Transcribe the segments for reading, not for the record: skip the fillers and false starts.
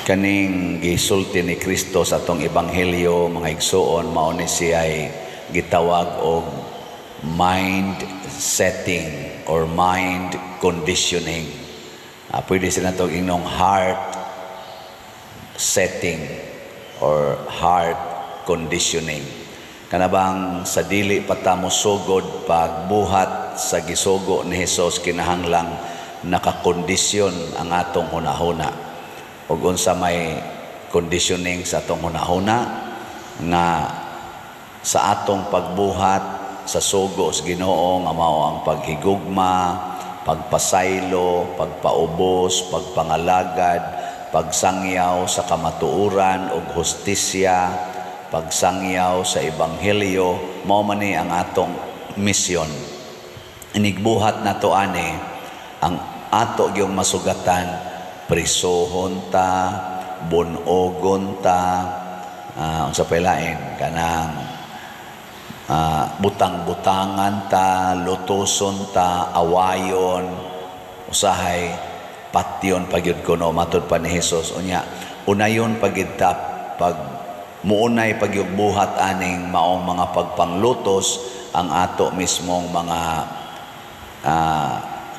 Kaning gisulti ni Kristo sa atong ebanghelyo, mga igsuon, mao ni siya'y gitawag og mind setting or mind conditioning. Pwede sa nato ingnong heart setting or heart conditioning. Kanabang sa dili pa ta mosugod pagbuhat sa gisugo ni Hesus, kinahanglang nakakondisyon ang atong hunahuna. Ug unsa may conditioning sa atong hunahuna? Nga sa atong pagbuhat sa sugo sa Ginoo nga mao ang paghigugma, pagpasaylo, pagpaubos, pagpangalagad, pagsangyaw sa kamatuoran ug hustisya, pagsangyaw sa ebanghelyo, mao man ni ang atong misyon. Inigbuhat nato ani, ang ato gyung masugatan, prisohon ta, bunogon ta, unsa pay lain, kanang butang-butangan ta, lutuson ta, awayon, usahay patyon pagyud kuno matud pa ni Hesus. Unya unayon pagyud ta pag muunay pagyud buhat aning maong mga pagpanglutos, ang ato mismong mga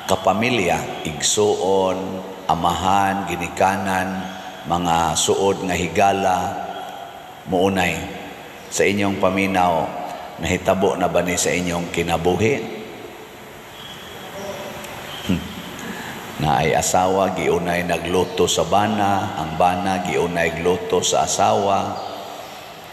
kapamilya, igsuon, amahan, ginikanan, mga suod nga higala, muunay. Sa inyong paminaw, nahitabo na ba ni sa inyong kinabuhi? Na ay asawa giunay nagluto sa bana, ang bana giunay gluto sa asawa,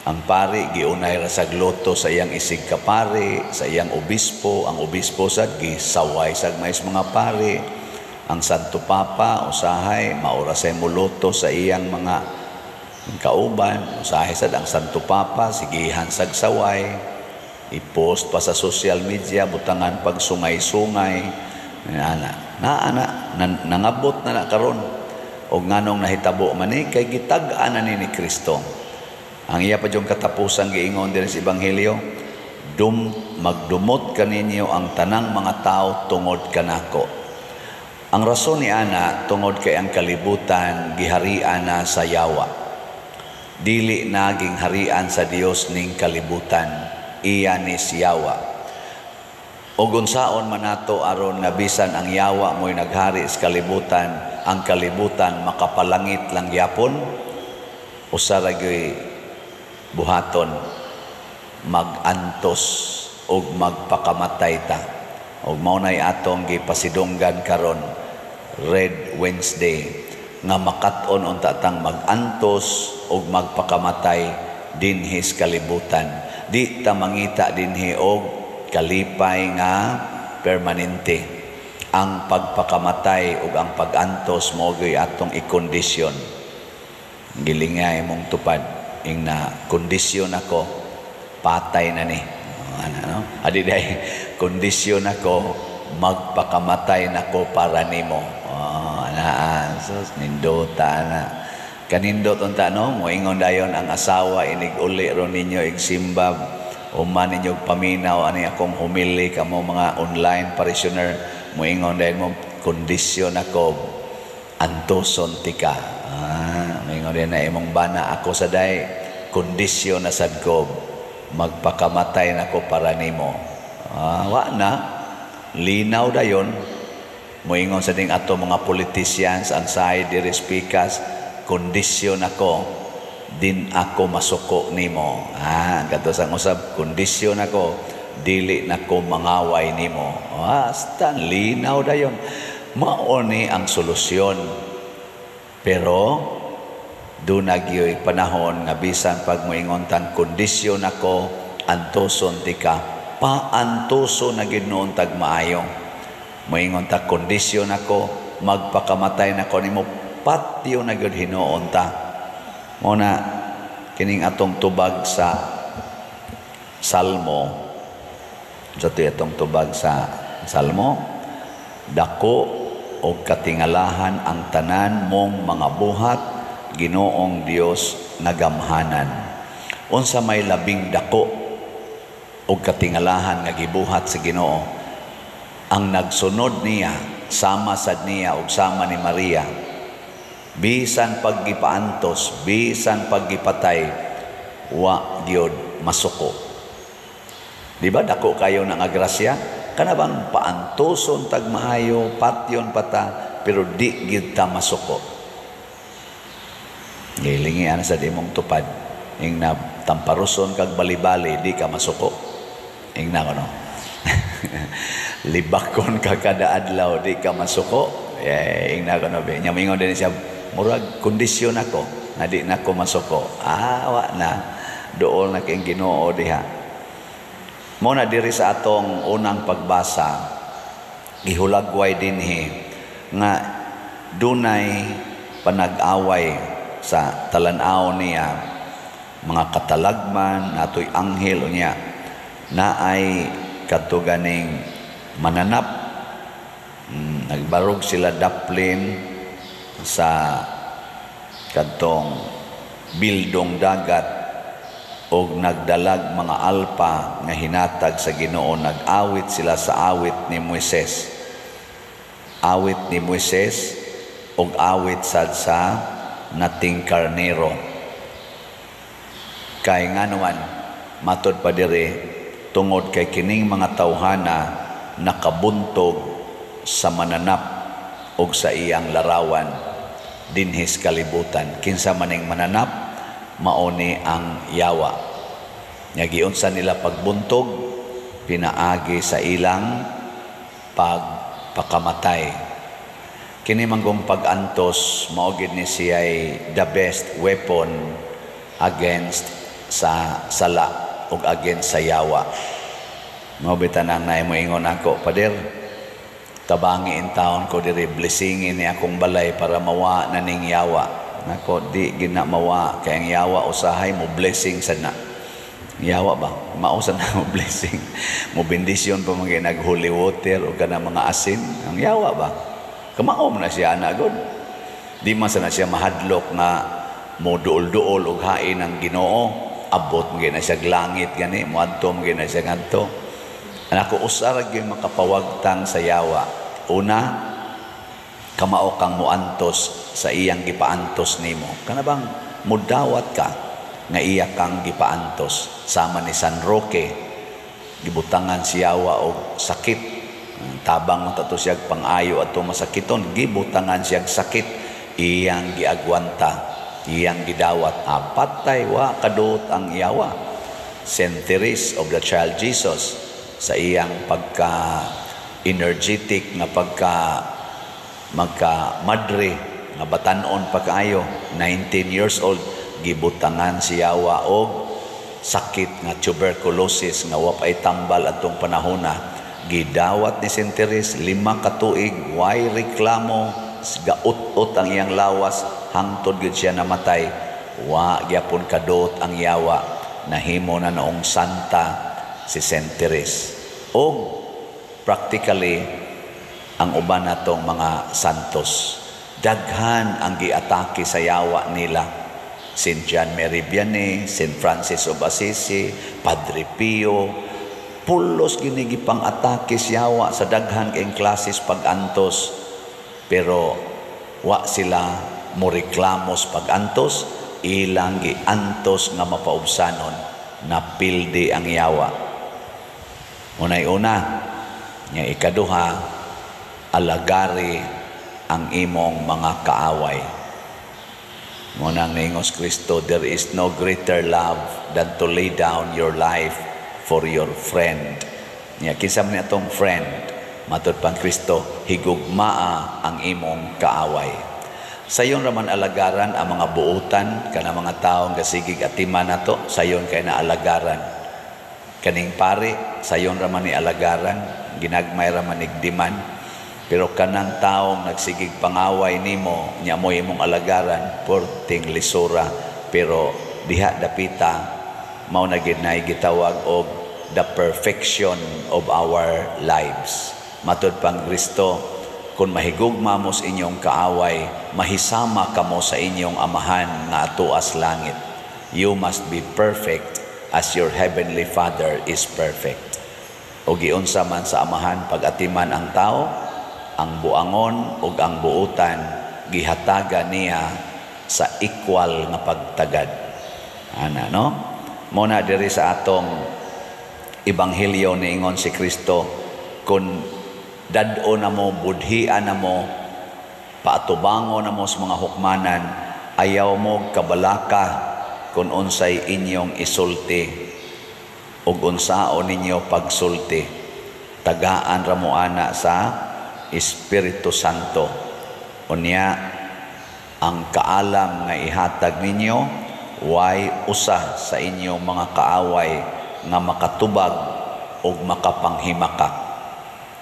ang pari giunay ra sa gluto sa iyang isig kapari, sa iyang obispo, ang obispo sad gisaway sad mais mga pari, ang Santo Papa usahay maura say muluto sa iyang mga kauban, usahay sad ang Santo Papa sigihan sag saway, i-post pa sa social media, butangan pag sungay-sungay, ana na ana nangabot na na karon. Og nganong nahitabo man ni? Kay gitag-an na ni Kristo. Ang iya pa yung katapusan giingon din sa ebanghelyo, dum magdumot kaninyo ang tanang mga tao tungod kanako. Ang rason ni ana, tungod kay ang kalibutan giharian na sa yawa. Dili naging harian sa Dios ning kalibutan, iya ni siyawa. Og unsaon man nato aron nga bisan ang yawa mo'y naghari sa kalibutan, ang kalibutan makapalangit lang gyapon? Usa ra gyoy buhaton: magantos og magpakamatay ta. Og mao nay atong gipasidunggan karon, Red Wednesday, nga makat-on unta tang magantos og magpakamatay dinhi sa kalibutan. Di ta mangita dinhi og kalipay nga permanente. Ang pagpakamatay ug ang pagantos mao gyud atong ikondisyon. Gilingay mong tupad ing na kondisyon ako, patay na ni. Ano, no? Adi day kondisyon ako, magpakamatay nako para nimo. Oh, ana, sus, nindota na. Kanindot unta, no? Moingon dayon ang asawa inig uli ro ninyo igsimba, uman ninyo paminaw ani akong humili kamo mga online parishioner, moingon dayon mo, "Kondisyon ako, antoson tika." Moingon dayon na imong bana, "Ako sa day kondisyon na sad ko, magpakamatay nako para nimo." Wa na linaw dayon. Moingon sa ding ato mga politicians ang side diri speakers, "Kondisyon ako, din ako masuko nimo." Kato sang usab, "Kondisyon ako, dili nako mangaway nimo." Hasta linaw dayon. Mao ni ang solusyon. Pero doon nagyoy panahon nga bisan pag moingon tang kondisyon ako, antoson tika, paantoso na gid noon tag maayo. Moingon ta, "Kondisyon ako, magpakamatay nako nimo," patyo na gyud hinuon ta. Mo na kining atong tubag sa Salmo, sa atong tubag sa Salmo, "Dako og katingalahan ang tanan mong mga buhat, Ginoong Dios nga gamhanan." Unsa may labing dako og katingalahan nga gibuhat sa Ginoo? Ang nagsunod niya, sama sad niya og sama ni Maria, Bisan paggipaantos, bisan paggipatay, wa gyud masuko. Di ba dako kayo nga grasya? Kana bang paantoson tag maayo, patyon pa ta, pero di gyud ta masuko. Gilingi ana sa imong tupad. Ingna tamparuson kag bali-bali, di ka masuko. Ingna ko, no? Libakon ka kada adlaw, di ka masuko. Eh, ingna ko, no? Nya moingon din siya, murag kondisyon ako nga di na ko masuko. Ah, wa na. Dool na kay Ginoo diha. Mo na diri sa atong unang pagbasa, gihulagway dinhi nga dunay panag-away sa talan-aw niya mga katalagman, natoy anghel, unya naay kadto ganing mananap. Nagbarog sila daplin sa kadtong bildong dagat og nagdalag mga alpa nga hinatag sa Ginoo. Nag-awit sila sa awit ni Moises, awit ni Moises og awit sad sa nating karnero. Kay nganuman, matod pa diri, tungod kay kining mga tawhana nakabuntog sa mananap og sa iyang larawan dinhis kalibutan. Kinsa maning mananap? Mao ni ang yawa. Nya giunsa nila pagbuntog? Pinaagi sa ilang pagpakamatay. Kini manggong pag-antos, mao gid ni siya'y the best weapon against sa sala ug against sa yawa. Mao bitaw nang naay moingon ako, "Pader, tabangi in taon ko diri, blessingin ni akong balay para mawa na ning yawa." Nako, di gina mawa kay ang yawa usahay mo blessing sa na. Yawa ba? Mao sa na mo blessing. Mo bendisyon pa mga nag holy water o kana mga asin. Ang yawa ba? Kamao man na siya ana god. Di man sa na siya mahadlok nga mo duol-duol og hain ang Ginoo. Abot mo na siya langit gani, moadto mo na siya ngadto. Anako, usa ra gyud makapawagtang sa yawa. Una, kamao kang muantos sa iyang gipaantos nimo. Kana bang mudawat ka nga iya kang gipaantos, sama ni San Roque, gibutangan siya og sakit. Tabang mo tato siya pang-ayo ato masakiton, gibutangan siya sakit, iyang giagwanta, iyang gidawat. Ah, patay, wa kaduot ang yawa. Saint Therese of the Child Jesus, sa iyang pagka energetic nga pagka magka madre nga batanon pa kaayo, 19 years old, gibutangan siya og sakit nga tuberculosis nga wa pay tambal atong panahona. Gidawat ni Saint Therese 5 ka tuig, way reklamo, gaut-ut ang iyang lawas hangtod gyud siya namatay. Wa gyapon kadot ang yawa. Nahimo na noong santa si Saint Therese. Og practically ang uban natong mga santos, daghan ang giatake sa yawa nila. Saint John Mary Vianney, Saint Francis of Assisi, Padre Pio, pulos gini gipang atake sa yawa sa daghan kayong klases pag-antos, pero wa sila mo reklamos pag-antos, ilang giantos nga mapaubsanon. Napildi ang yawa. Unay una nya. Ikaduha, alagari ang imong mga kaaway. Mo nang niingos Kristo, "There is no greater love than to lay down your life for your friend." Nya kinsa man atong friend? Matud pang Kristo, higugmaa ang imong kaaway. Sayon raman alagaran ang mga buutan kana mga taong gasigig atiman nato, sayon kay na alagaran. Kaning pare, sayon raman ni alagaran, ginagmay raman igdiman. Pero kanang taong nagsigig pangaway nimo, nya mo imong alagaran, porting lisura. Pero diha dapita mao na gid nay gitawag og the perfection of our lives. Matud pang Kristo, kung mahigugma mo sa inyong kaaway, mahisama kamo sa inyong Amahan nga atuas langit. You must be perfect as your heavenly Father is perfect. O giunsa man sa Amahan pag-atiman ang tao, ang buangon ug ang buutan. gihatagan niya sa equal nga pagtagad ana, no? Mo na diri sa atong ebanghelyo, niingon si Kristo, kung dad-o na mo, budhian na mo, paatubangon na mo sa mga hukmanan, ayaw mo kabalaka kung unsay inyong isulti ug unsaon ninyo pagsulti. Tagaan ra mo ana sa Espiritu Santo. Unya ang kaalam nga ihatag ninyo, way usa sa inyong mga kaaway nga makatubag ug makapanghimakak.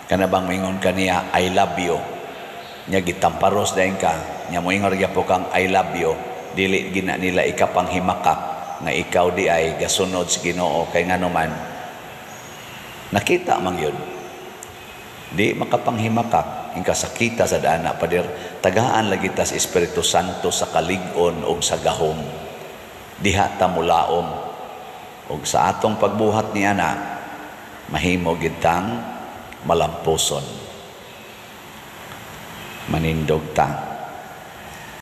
Kana bang moingon kaniya, "I love you," nya gitamparos dayon ka, nya moingon gyapon kang "I love you," dili gina nila ikapanghimakak nga ikaw di ay gasunod sa Ginoo, kay ngano man nakita man yun, di makapanghimakak. Inkasakita sa dana, pader. Tagaan lagi ta sa Espiritu Santo sa kalig-on ug sa gahom. Diha ta mulaom, ug sa atong pagbuhat ni ana, mahimo gid tang malampuson. Manindog ta.